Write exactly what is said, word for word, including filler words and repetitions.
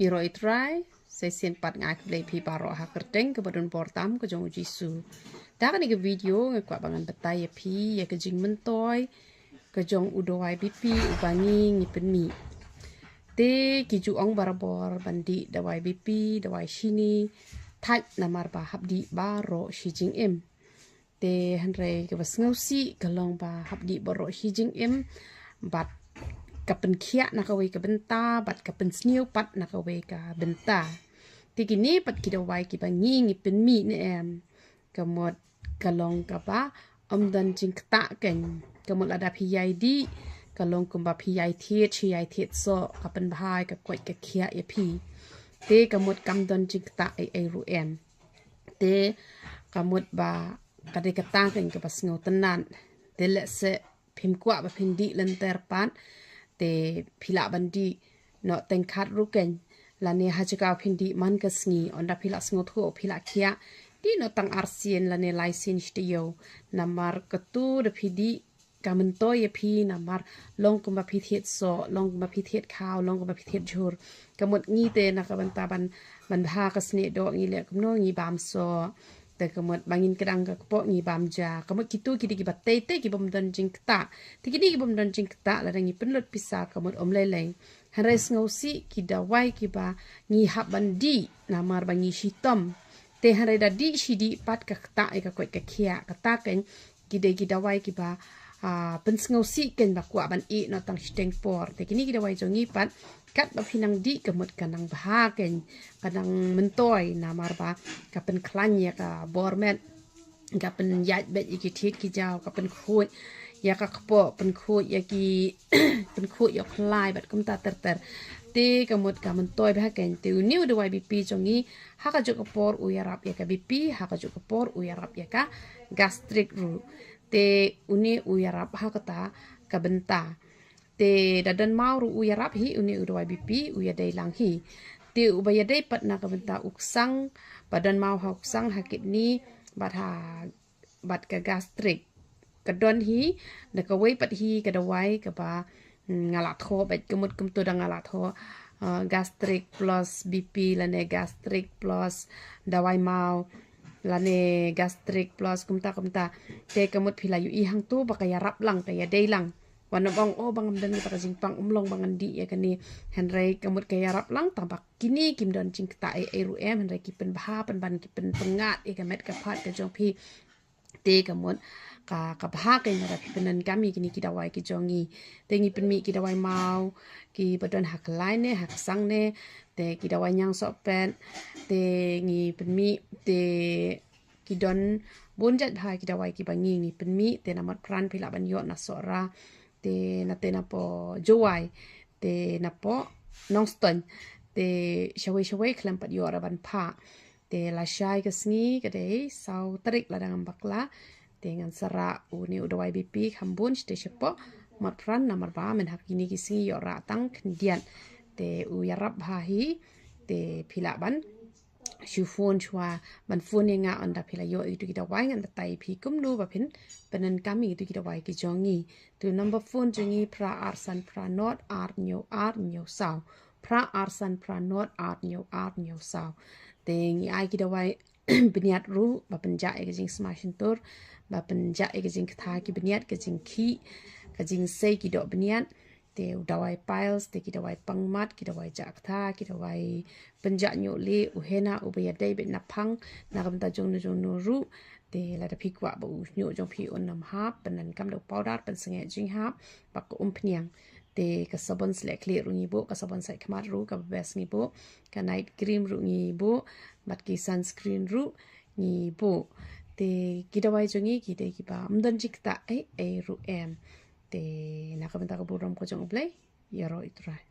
Ïaroh Ïa U Trai, sa shisien pat nga ai khublei ïa phi baroh ha ka kyrteng kaba don bor tam ka jong U Jisu. Da kane ka video nga kwah ba ngan batai ïa phi ïa ka jingmyntoi ka jong u dawai B P uba ngi ngi pynmih. Te ki ju ong barabor ban dih dawai B P, dawai shini, thait namar ba hap dih baroh shi jingim. Te hynrei kaba sngewsih ka long ba hap dih baroh shi jingim bad ka pynkhiah na kawei ka bynta bad ka pynsniew pat na kawei ka bynta. Te kine pat ki dawai kiba ngi ngi pynmih ne em, ka mut ka long kaba ym don jingktah kein. Ka mut lada phi ïai dih ka long kumba phi ïai thied shi ïai thied soh, ka pynbha ïa ka koit ka khiah ïa phi. Te ka mut kam don jingktah ei ei ruh em. Te ka mut ba ka dei kata kein kaba sngewtynnat. Te lehse phim kwah ba phin dih lynter pat, te phi lah ban dih noh teng khat ruh kein. Lane ha jaka phin dih man ka sngi, ynda phi lah sngewthuh phi lah khiah, dih noh tang arsien lane laisien shi taïew. Namar katu da phi dih ka myntoi ïa phi namar long kumba phi thied soh, long kumba phi thied khaw, long kumba phi thied jhur. Ka mut ngi te na ka bynta ban ban bha ka snieh doh ngi leh kumno, ngi bam soh. Te ka mut ba ngin kdang ka kpoh ngi bam ja. Ka mut kitu ki dei kiba tei tei kibym don jingktah. Te kine kibym don jingktah lada ngi pynlut pisa ka mut ym lei lei. Hynrei sngewsih ki dawai kiba ngi hap ban dih namar ba ngi shitom. Te hynrei da dih shi dih pat ka ktah ïa ka koit ka khiah, kata kein ki dei ki dawai kiba ah, pynsngewsih kein ba kwah ban ïeh noh tang shiteng por. Te kine ki dawai jong ngi pat katba phi nang dih ka mut ka nang bha kein, ka nang myntoi namar ba ka pynkhlaiñ ïa ka bor met, ka pynïaid beit ïa ki thied ki jaw, ka pynkhuid ïa ka kpoh, pynkhuid ïa ki pynkhuid ïa u khlai bad kumta ter ter. Te ka mut ka myntoi bha kein. Te une u dawai B P jong ngi ha kajuh ka por u ïarap ïa ka B P, ha kajuh ka por u ïarap ïa ka gastric ruh. Te une u ïarap ha kata ka bynta. Te da don maw ruh u ïarap hi une u dawai B P, u ïadei lang hi. Te uba ïadei pat na ka bynta u ksang, ba don maw ha u ksang, ha kidney bad ha bad ka gastric. Ka don hi da kawei pat hi ka dawai kaba, mm, nga la thoh bad ka mut kumto da nga la thoh, ah, gastric plus B P lane gastric plus dawai maw lane gastric plus kumta kumta. Te ka mut phi la ïohi hangto ba ka ïarap lang, ka ïadei lang. Wat nym ong, oh, ba ngam don kata ka jingpang, ym long ba ngan dih ïa kane. Hynrei ka mut ka ïarap lang, tang ba kine kim don jingktah ei ei ruh em, hynrei ki pynbha pynban, ki pynpyngngad ïa ka met ka phad ka jong phi. Te ka mut ka, ka bha kein lada phi pyndonkam ïa kine ki dawai ki jong ngi. Te ngi pynmih ki dawai maw kiba don ha khlai ne ha ksang ne, te ki dawai ñiang sohpet, te ngi pynmih, te ki don bun jait bha ki dawai kiba ngi ngi pynmih. Te na Motphran phi lah ban ïoh na Sohra, te na, te napoh Jowai, te napoh Nongstoiñ, te shawei shawei khlem pat ïoh ruh ban phah. Te lashai ka sngi ka dei saw tarik lada ngam bakla. Te ngan sa rah une u dawai B P kham bun shatei shapoh Motphran namar ba mynta ha kine ki sngi ïoh rah tang khyndiat. Te u ïarap bha hi. Te phi lah ban shu phone shuwa, ban phone ïa nga ynda phi la ïoh ïa kitu ki dawai, ngan batai ïa phi kumno ba phin pyndonkam ïa kitu ki dawai ki jong ngi. Tu number phone jong ngi phra ar san phra nod ar hynñiew ar hynñiew saw. Phra ar san phra nod ar hynñiew ar hynñiew saw. Te ngi ai ki dawai bniat ruh ba pynjah ïa ka jingsma shyntur, ba pynjah ïa ka jingktha ki bniat, ka jingkhih, ka jingsei ki doh bniat. Te u dawai piles, te ki dawai pangmat, ki dawai jah ktha, ki dawai pynjah ñiuh lieh, u henna uba ïadei beit na phang, na ka bynta jongno jongno ruh. Te lada phi kwah ba u ñiuh jong phi un ym hap, pyndonkam da u powder, pynsangeh jinghap bad ka umphniang. Te ka sabon sleh khlieh ruh ngi buh, ka sabon sait khmat ruh kaba best ngi buh, ka night cream ruh ngi buh, bad ki sunscreen ruh ngi buh. Te ki dawai jong ngi ki dei kiba ym don jingktah ei ei ruh em. Te na ka bynta ka burom ka jong U Blei, ïaroh Ïa U Trai.